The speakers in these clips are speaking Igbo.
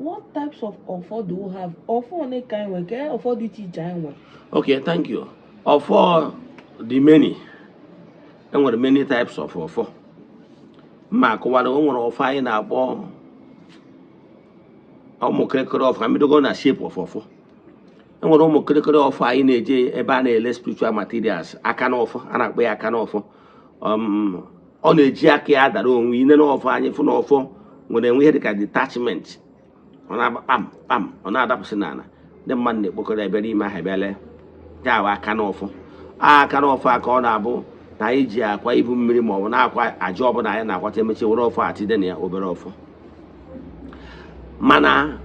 What types of ọfọ do we have? Ọfọ one ka anyị nwere? Ka ọfọ dị iche iche anyị nwere? Okay, thank you. Ọfọ dị many. Enwere many types of ọfọ. Mma akọwara, o nwere ọfọ anyị na-akpọ ụmụ kịrịkịrị ọfọ. Ka na shape of ọfọ, enwere ụmụ kịrịkịrị ọfọ anyị na-eje ebe a na-ele spiritual materials, aka n'ọfọ, a na-akpọ ya aka n'ọfọ. Ọ na-eji aka ya dara onwe ine n'ọfọ. Anyị fụ n'ọfọ nwere enwe ihe dịka detachment, ọ na-agba kpam kpam, ọ na-adapụsị n'ala. Ndị mmadụ na-ekpokọrọ ya bịa n'ime ahịa, bịa lee ya ahụ aka n'ọfọ. Aka n'ọfọ a ka ọ na-abụ na anyị ji akwa ibu mmiri ma ọ bụ na-akwa aja ọbụla anyị na-akwata, emechi were ọfọ atide na ya, obere ọfọ. Mana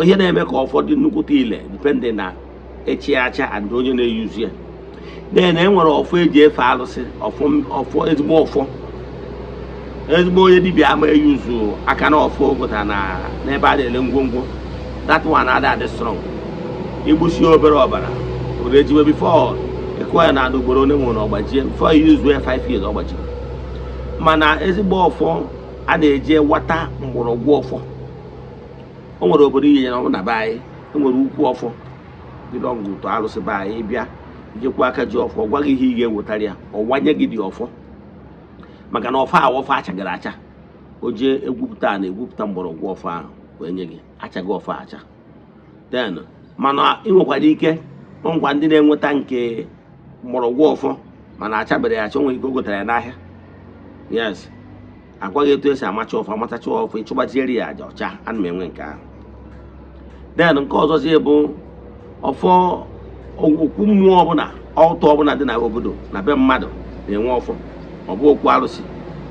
ihe na-eme ka ọfọ dị nnukwute ile depending na echi acha and onye na-eyuzu ya. Then e nwere ọfọ eji efe alụsị, ọfọ, ọfọ ezigbo ọfọ, ezigbo onye dibịa ama eyuzu aka na ọfọ gụtara na n'ebe a na-ele ngwongwo. That one adị adị strong. Igbusi obere ọbara were ejiwe before ịkụọ ya na ala ugboro onye nwere ọgbajie, before you use ya 5 years ọgbajiri. Mana ezigbo ọfọ a na-eji wata mgbọrọgwụ ọfọ, o nwere obodo ihe na ọ na be anyị, e nwere ukwu ọfọ belong to alụsị be anyị. Bịa ijekwa aka ji ọfọ, gwa gị ihe ị ga-ewetara ya, ọ wanye gị dị ọfọ, maka na ọfọ ahụ ọfọ achagara acha. O jee egwupụta a na-egwupụta mgbọrọgwụ ọfọ ahụ wee nye gị, achaghị ọfọ acha. Then mana ị nwekwara ike ngwa ndị na-enweta nke mgbọrọgwụ ọfọ mana achabere ya acha, o nwere ike o gotara ya n'ahịa. Yes, agwaghị etu esi amacha ọfọ, amatacha ọfọ, ịchụgbaziere ya aja ọcha. Ana m enwe nke ahụ. Then nke ọzọzi bụ ọfọ okwu mmụọ ọbụla, ọtọ ọbụla dị na obodo na be mmadụ na-enwe ọfọ. Ọ bụ okwu arụsị,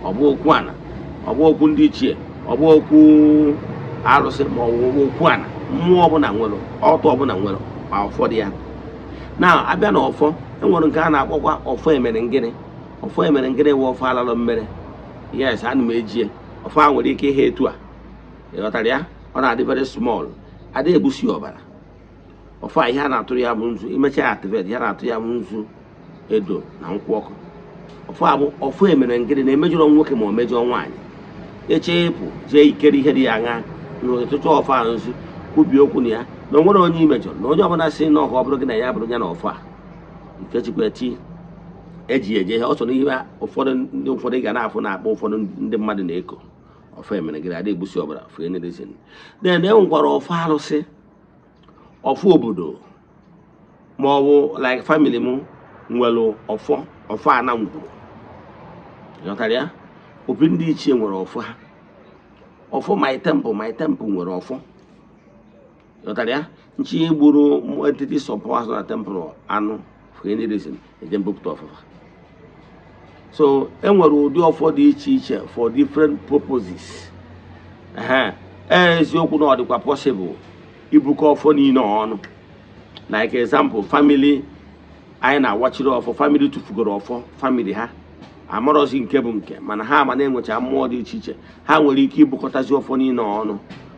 ọ bụ okwu ana, ọ bụ okwu ndị ichie, ọ bụ okwu arụsị ma ọ bụ okwu ana, mmụọ ọbụla nwere ọtọ, ọbụla nwere ma ụfọdụ ya. Na abịa na ọfọ, enwere nke a na-akpọkwa ọfọ emere ngịnị. Ọfọ emere ngịnị wụ ọfọ alalụ mmere. Yes, ana m eji ya. Ọfọ a nwere ike ihe etu a, ịghọtara ya? Ọ na-adị very small, adị egbusi ọbara. Ọfọ a, ihe a na-atụrụ ya bụ nzu. Imecha ya activate, ihe a na-atụ ya bụ nzu edo na nkwụ ọkụ. Ọfọ a bụ ọfọ emere ngịnị na-emejọrọ nwoke ma ọ mejọọ nwaanyị, eche ịpụ jee ikere ihe dị ya aṅa n'ụtụtụ. Ọfọ a, nzu kwubie okwu na ya na o nwere onye imejọrọ, na onye ọbụla si na ọka ọ bụrụ gị na ya bụrụ ya na ọfọ a ikechikwa ti eji eje ihe ọsọ n'ihe. Ụfọdụ ndị ụfọdụ ị ga na-afụ na-akpọ ụfọdụ ndị mmadụ na-eko ọfọ emere gịnị, adị egbusi ọbara for any reason. Then e nwekwara ọfọ arụsị, ọfọ obodo, ma ọ bụ like family m nwere ọfọ, ọfọ ana ngwuru, ghọtara ya? Obi ndị ichie nwere ọfọ ha, ọfọ my temple, my temple nwere ọfọ, ghọtara ya? Nchi gburu entities of powers na temple anụ for any reason, eje mbupụta ọfụfa. So e nwere ụdị ọfọ dị iche iche for different purposes. Ehe, eziokwu na ọ dịkwa possible ibukọ ọfọ niile ọnụ. Like example, family anyị na-awachiri ọfọ, family tụfugoro ọfọ family ha, amarọzi nke bụ nke, mana ha ama na-enwecha mmụọ dị iche iche, ha nwere ike ibukọtazi ọfọ niile ọnụ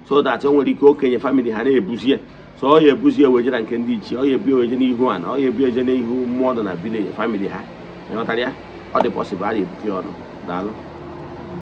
so that o nwere ike okenye family ha na-ebuzie. So ọ ya ebuzie weje na nke ndị ichie, ọ ya ebu eweje n'ihu ana, ọ ya ebu eje n'ihu mmụọ nọ na village family ha. Ịghọtara ya? Ọ dị possible a na-ebukọ ya ọnụ. Daalụ.